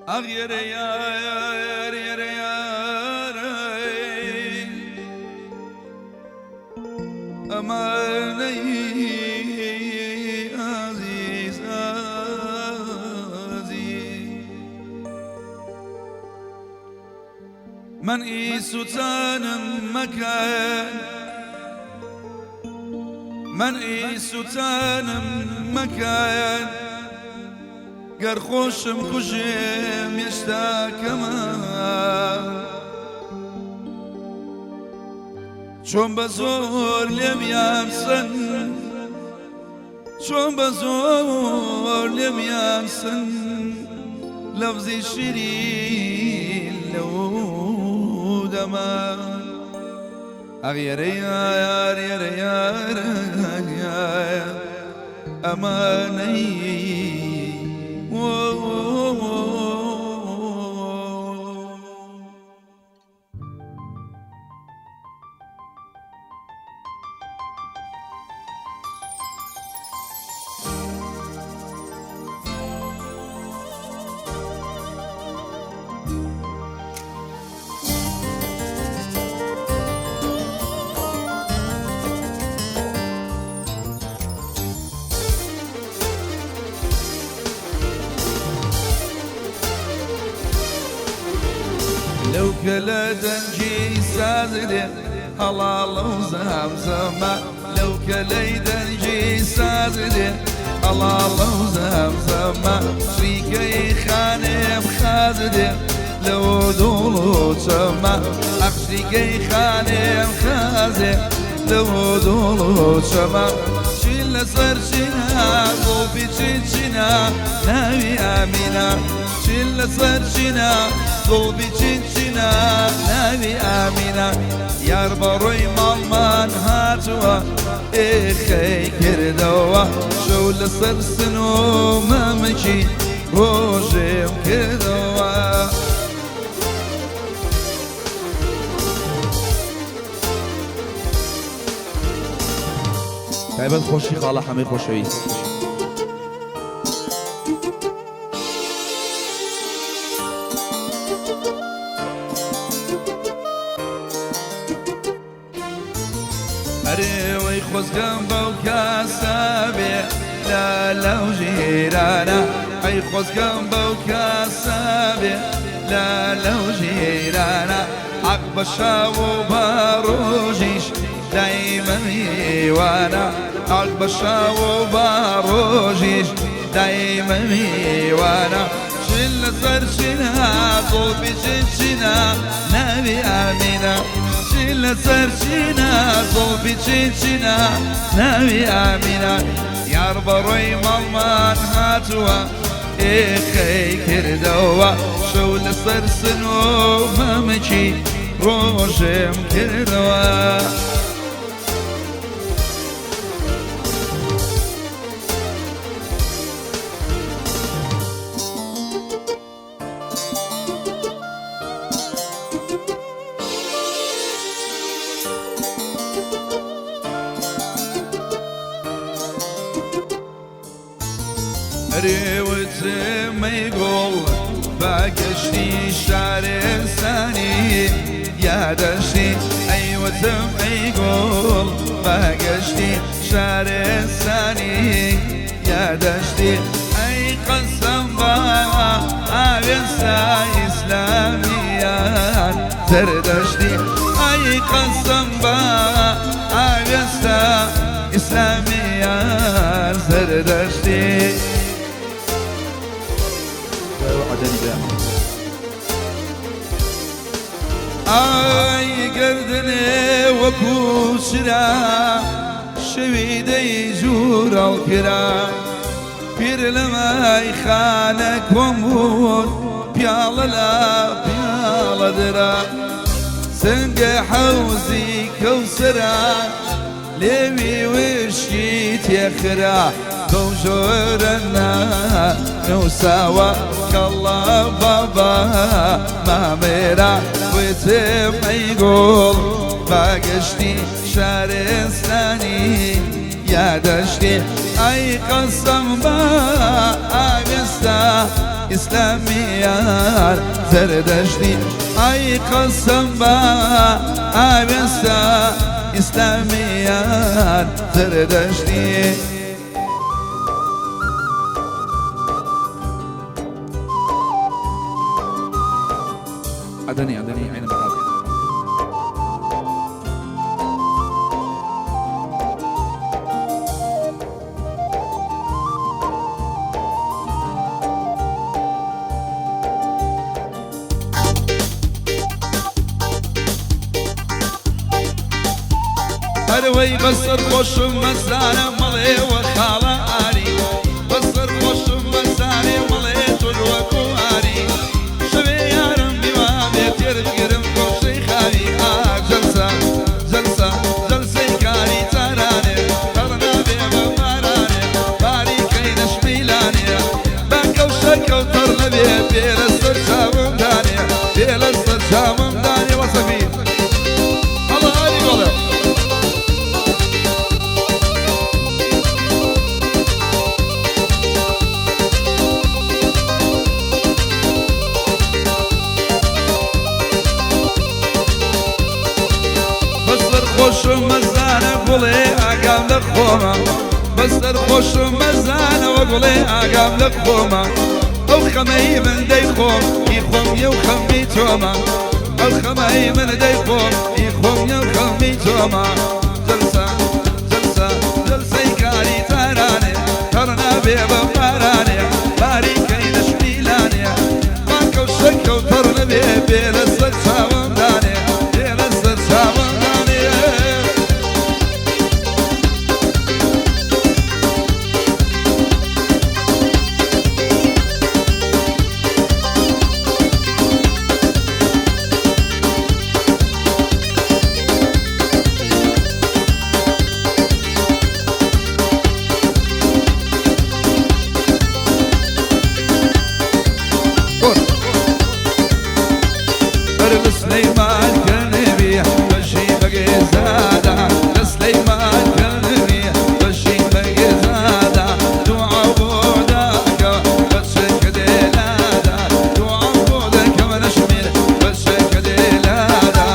ئاخ یەرە یار یەرە یار ئەمانەی ئازیز ئازیز من ئی سوتانم مەکەن من ئی سوتانم مەکەن گەر خۆشم کوژێم هێشتا کەمە چۆن بە زۆر لێمیان سن چۆن بە زۆر لێمیان سن لەفزی شیرین لەو دەمە ئەغ یەرە یار یەرە یار ئەمانەی لەو کەلە دەنگی ساز دێ هەڵاڵە و زامزەمە لەو کەلەی دەنگی ساز دێ هەڵاڵە و زامزەمە شریکەی خانێم خاز دێ لەو دۆڵ و چەمە ئەخ شریکەی خانێم خازێ لەو دۆڵ و چەمە چین لەسەر چینە گوڵپی چین چینە ناوی ئامینە چین لەسەر چینە گوڵبی چین چینە ناوی ئامینە یار بەڕۆی ماڵمان هاتووە ئێخەی کردەوە شەو لەسەر سن و مەمکی ڕۆژێم کردەوە. تایبەت خۆشی خاڵە حەمەی خۆشەویست. ئەرێ وەی خۆزگەم بەو کاسە بێ لە لەو ژیرانە ئەی خۆزگەم بەو کاسە بێ لە لەو ژیرانە حەق بە شاو و بە ڕۆژیش دایمە میوانە حەق بە شاو و بە ڕۆژیش دایمە میوانە چین لەسەر چینە زوڵفی چین چینە ناوی ئامینە چین لەسەر چینە زوڵفی چین چینە ناوی ئامینە یار بەڕۆی ماڵمان هاتووە ئێخەی کردەوە شەو لەسەر سن و مەمکی ڕۆژێم کردەوە. ئەرێ وتم ئەی گوڵ با گەشتی شارستانی یا دەشتی ئەی وتم ئەی گوڵ با گەشتی شارستانی یا دەشتی ئەی قەسەم با ئاوێستا ئیسلامیان زەردەشتی ئەی قەسەم با ئاوێستا ئیسلامیان زەردەشتی. ئای گردنێ وەکو چرا شەوی دەی ژوورەڵ کرا پیر لە مای خانە کۆم بوون پیاڵە لە پیاڵە درا سنگە حەوزی کەوسرا لێوی وشکی تێخرا بەو جۆرە نووساوە کەڵا بابا مامێرا وتم ئەی گوڵ با گەشتی شارستانی یا دەشتی ئەی قەسەم با ئاوێستا ئیسلامیان زەردەشتی ئای قەسەم بە ئاوێستا ئیسلامیان زەردەشتی. عەدەنی عەدەنی عینە بەهار. هەروەی بەسەر خۆشم مەزانە مەڵێ وە خاڵە ئاری، بەسەر خۆشم مەزانێ مەڵێ تۆش وەکو ئاری، شەوێ یارم بیوابێ تێر بگرم گۆشەی خاوی. ئا جەلسە جەلسە جەلسەی کاری جارانێ، تەڕ نابێ بە بارانێ، باریکەی نەشمیلانێ، بە کەوشەکەو تەڕ نەبێ، پێ لەسەر چاوم دانێ، پێ لەسەر چاوم دانێ. وەسەفی هەڵە ئاری بڵێ. بەسەر خۆشم مەزانە گوڵێ ئاگام لە خۆمە، بەسەر خۆشم مەزانەوە گوڵێ ئاگام لە خۆمە، ئەو خەمەی من دەی خۆم ئی خۆم یەو خەمی تۆمە، ئەو خەمەی من دەی خۆم ئی خۆم یەو خەمی تۆمە. جەلسە جەلسە جەلسەی کاری جارانێ، تەڕ نابێ بە بارانێ، باریکەی نەشمیلانێ، باکەو شەکەو تەڕ نەبێ، بێ لەسەر چاوم دانێ، بێ لەسەر چاوم دانێ. لسليمان كنبي بشي بقي زادا، لسليمان كنبي بشي بقي زادا، دعا بودك بس كديلادا، دعا بودك ونشمل بس كديلادا.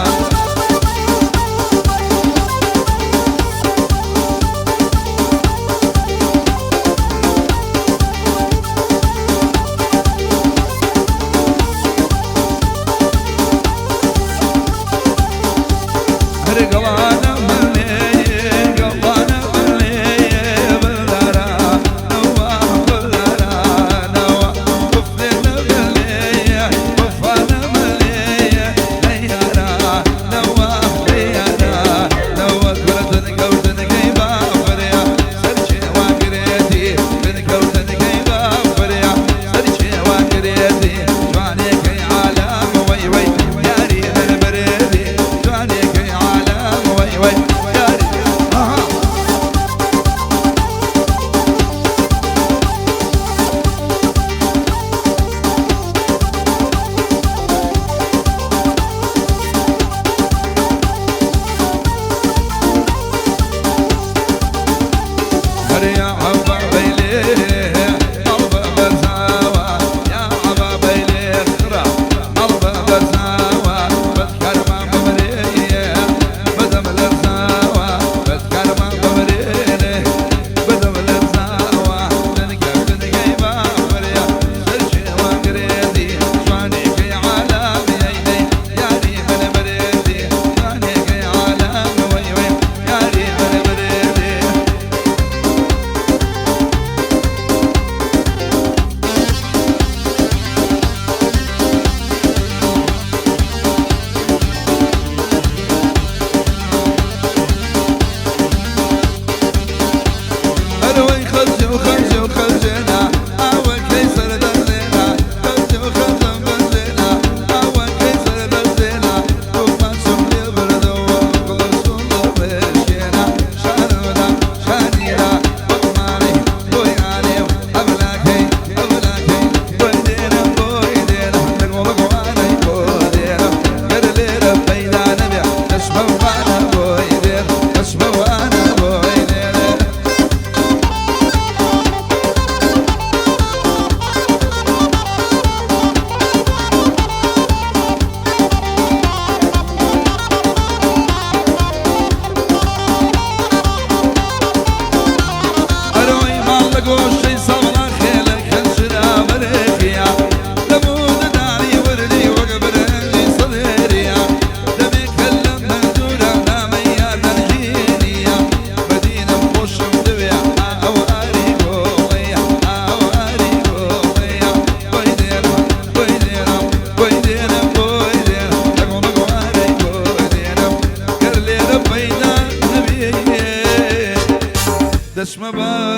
دەچمە بە.